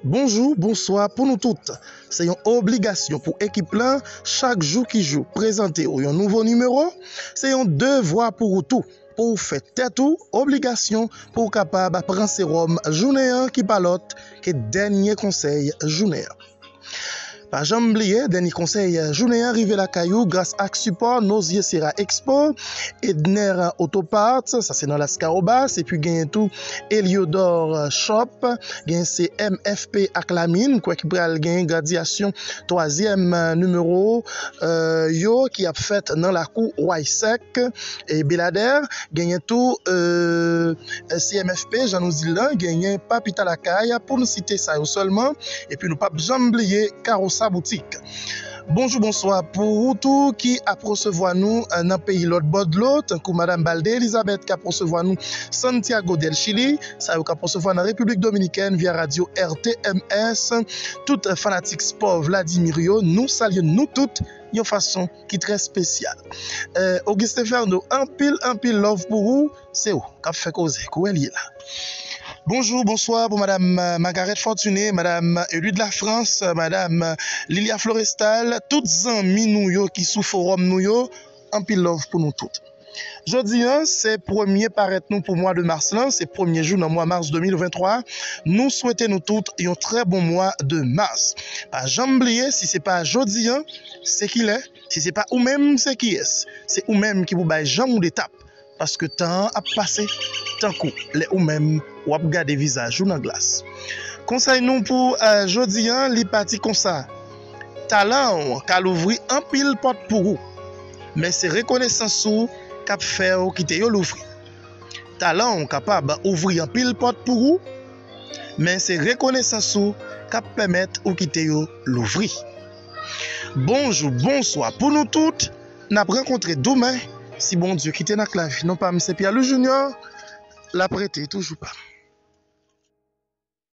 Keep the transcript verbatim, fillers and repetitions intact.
Bonjou, bonswa pou nou tout. Se yon obligasyon pou ekip lan, chak jou ki jou, prezante w yon nouvo nimewo. Se yon devwa pou ou tou, pou w fè tèt ou obligasyon pou w kapab pran sewòm jounen an ki pa lòt ke dènye konsèy jounen an. Pa janm bliye, dènye konsèy jounen an rive lakay ou gras ak sipò Nozier Serra Expo, Edner Autoparts, sa se nan Las Caobas, epi genyen tou Eliodor Shop, genyen se M F P ak Lamine, kwè ki pral genyen gradyasyon twazyèm nimewo, euh, yo ki ap fèt nan lakou Waysèk e Beladè, genyen tou, euh, C M F P, jan nou di l lan, genyen Papita Lakay, pou n site sa yo sèlman, epi nou p ap janm bliye Karosa Boutik. Bonjou, bonswa pou ou tou ki ap resevwa nou, euh, nan peyi lòt bò dlo, tankou Madam Balde Elizabeth k ap resevwa nou Santiago del Chili, sa yo k ap resevwa nan Repiblik Dominikèn via radyo R T M S. Tout fanatik spò Vladimir yo, nou salye nou tout yon fason ki trè espesyal. Euh, Augustin Fernand, anpil, anpil love pou ou, se ou k ap fè koze, kouwè l ye la. Bonjou, bonswa pou Madam, euh, Margaret Fortuné, Madam Elude Lafrance, Madam Lilia Florestal, tout zanmi nou yo ki sou fowòm nou yo, anpil love pou nou tout. Jodi an, se premye parèt nou pou mwa de mas lan, se premye jou nan mwa mas de mil venntwa. Nou swete nou tout yon trè bon mwa de mas. Pa janm bliye, si se pa jodi an, se kilè? Si se pa ou menm, se kiyès? Se ou menm ki pou bay janm ou de tap. Paske tan an ap pase tankou lè ou menm w ap gade vizaj ou nan glas. Konsèy nou pou, euh, jodi an, li pati konsa. Talan w ka louvri anpil pòt pou ou, men se rekonesans ou k ap fè w kite yo louvri. Talan w kapab ouvri anpil pòt pou ou, men se rekonesans ou k ap pèmèt ou kite yo louvri. Bonjou, bonswa pou nou tout. N ap rankontre demen, si Bondye kite n ak lavi. Non pa m se Pierre Louis Junior, l ap rete toujou pa m.